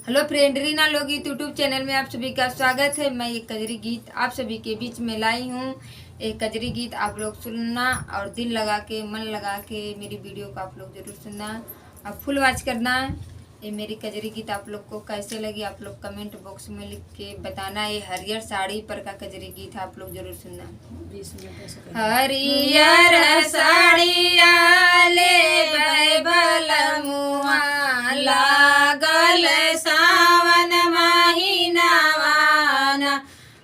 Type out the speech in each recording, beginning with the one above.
Hello friend, Reena लोकगीत YouTube channel में आप सभी का स्वागत है। मैं एक कजरी गीत आप सभी के बीच में लाई हूँ। एक कजरी गीत आप लोग सुनना और दिल लगा के मन लगा के मेरी वीडियो को आप लोग जरूर सुनना और फुल वॉच करना। ये मेरी कजरी गीत आप लोग को कैसे लगी आप लोग कमेंट बॉक्स में लिख के बताना। ये हरियर साड़ी पर का कजरी गीत है, आप लोग जरूर सुनना। 20 मिनट ऐसे कर। हरियर साड़िया ले मुआ लागल सावन महिनावाना।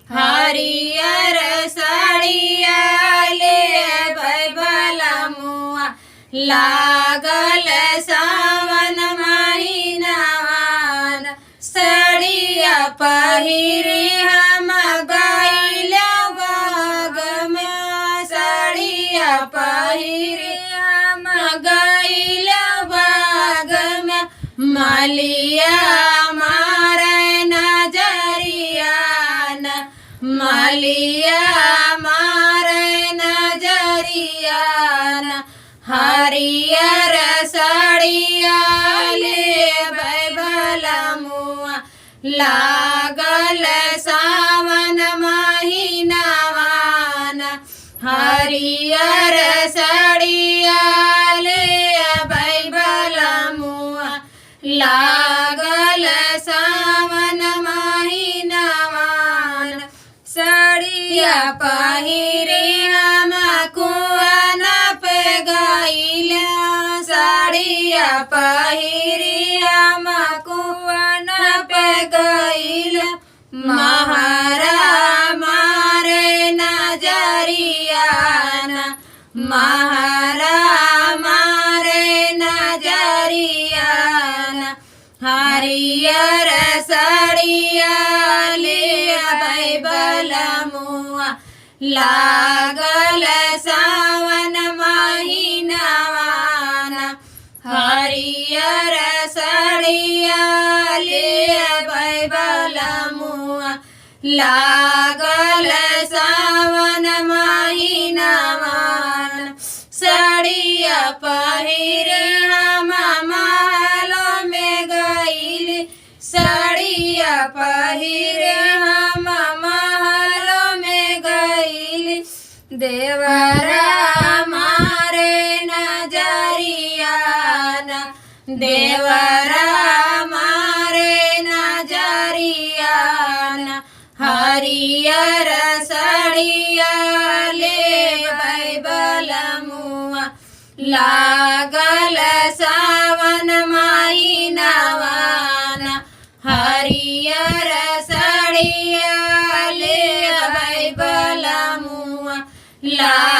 हरियर साड़िया ले मुआ लागल सावन महिनावाना। साड़िया पहिरे हम गइल बाग में, साड़िया पहिरे हम गइल बाग में। मालिया मारे नजरिया न, मालिया मारे नजरिया न। हरियर साड़िया ले भला मुआ लागल सावन महिनावाना। हरियर साड़िया ले भला मुआ लागल सावन महिनावान। साड़िया पहिरे हम कुआना पे गइल, साड़िया पहिरे हम कुआना पे गइल। महारा मारे नजरिया न, महारा मारे नजरिया न। हरियर साड़िया ले मुआ लागल सावन महिनावाना। हरियर साड़िया ले मुआ लागल सावन महिनावाना। साड़िया पहिरे हम महल में गइल, साड़िया पहिरे हम महल में गइल। देवरा मारे नजरिया न, देवरा मारे नजरिया न। हरियर साड़िया ले मुआ लागल सावन महिनावाना। हरियर साड़िया ले मुआ लागल